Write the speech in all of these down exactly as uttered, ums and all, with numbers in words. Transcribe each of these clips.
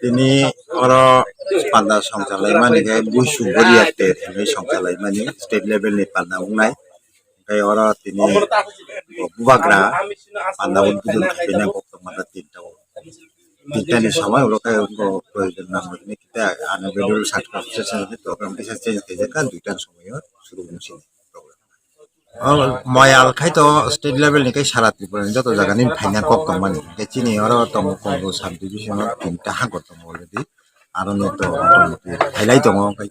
Tini oro panda songchalaimani khe Buisu Boria Ter hinwi songchalaimani state level ni panda wngnai. Tei oro tini bubagra panda udbodon khaina kok tongma da tinta o. Tinta ni samai ulo khe wngkha proyojon nangmani khe ano bedul sat program kisa change khaijak kha duita ni samai o suru wngsi. O moyal khai to state level ni kai sara Tripura ni joto jaga ni phaina kok tongmani. Khe chini oro tongo Kongo sub division o tinta hangkor tongo already. Aro ni to motamoti phailai tongo kai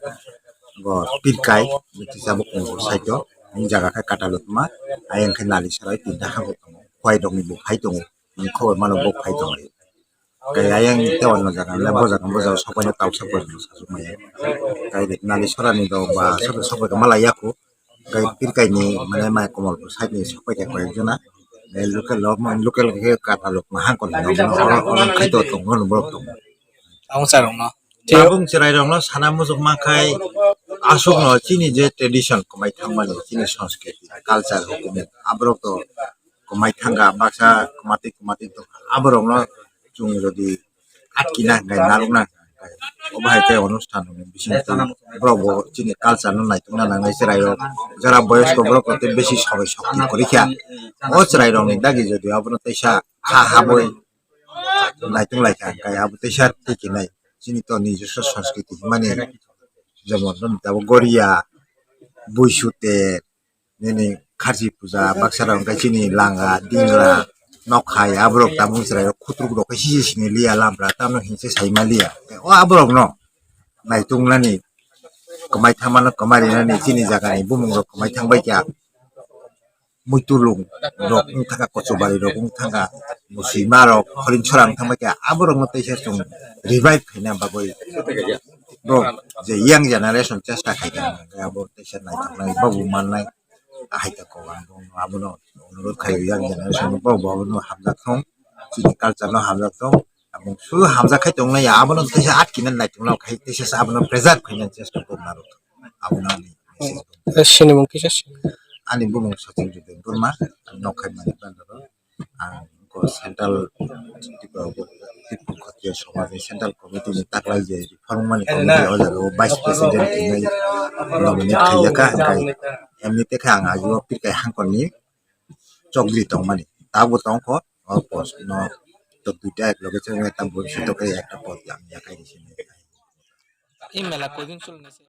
go Pirkai, kisa bo Kongo side o. Ni jaga khai Katalukma, ayang khai Nalisarai tinta hangkor tongo. Khwai rok ni bo phai tongo. Ni khobor mano bo phai tongo. Kaya yang tewan no jaga le bo jaga bo jaga sopai no tausa bo jaga sasuk maya. Kaya de nali sora ni do ba sopai sopai ka mala yaku. Kaya Pirkai ni mane mai Kamalpur side ni sopai ka koi jona. Local lo local ke kata lok mahang kon no oro oro khai to tong no borok tong. Ang sarong no. Tabung cherai rok no sana muchuk ma khai asuk no chini je tradition kwmai thangmani chini sanskrit culture hukumu aborok to kwmai thangkha baksa kwmatik kwmatik tongkha aborok no chwng jodi atkina hwnkhe narwkna hwnkhe obo hai khe onusthan bising twi borok bo chini culture no naitokna nangnai chwrairok jara boyosko borok tei bisi sobai sokti kwrwikha o chwrairokni dagi jodi abono teisa kha habwi naitok laikha hwnkhe abo teisa twikinai chini to nijoswo sanskriti hinmani jemon abo goria buisute nini kharchi puja baksa rok hwnkhe chini langa dingra nokhai aborok tabung chwrairok khutruk rok khe sisi sini liya lampra tamo hinse saima liya o aborok no naitung nani kwmai thangmano kwmai rinani chini jagani bumung rok kwmai thangbai kha muitulung rok wng thangkha kochobari rok wng thangkha musima rok horing sora wng thangbai kha aborok no teisa chwng revive khaina bagwi bro je young generation chesta khaikha abo teisa naithoknai babu mannai. Ahai ta kok ang bono abono onurot khai yang generation bo bo abono hamjak thong chini culture no hamjak thong abong su hamjak khai tong nai abono teisa atkina nai tong nai khai teisa abono preserve khai nai chesta kok narok abono ani message. Sini mung kisa sini. Ani bumung Sachin Jyoti Burma nok khai mani bandaro ang ko central Tripura Khatiya Somaj ni central committee ni taklai je reform mani committee o jaga o vice president hinwi nominate khaijak kha hwnkhe emni tekhe ang ajo pirkai hangkor ni chokdri tongmani tabuk tongkho o post no to duita ek loge chengya tabuk se to khe ekta post yang ya kai ni sini. Ei mela koi din choli na se?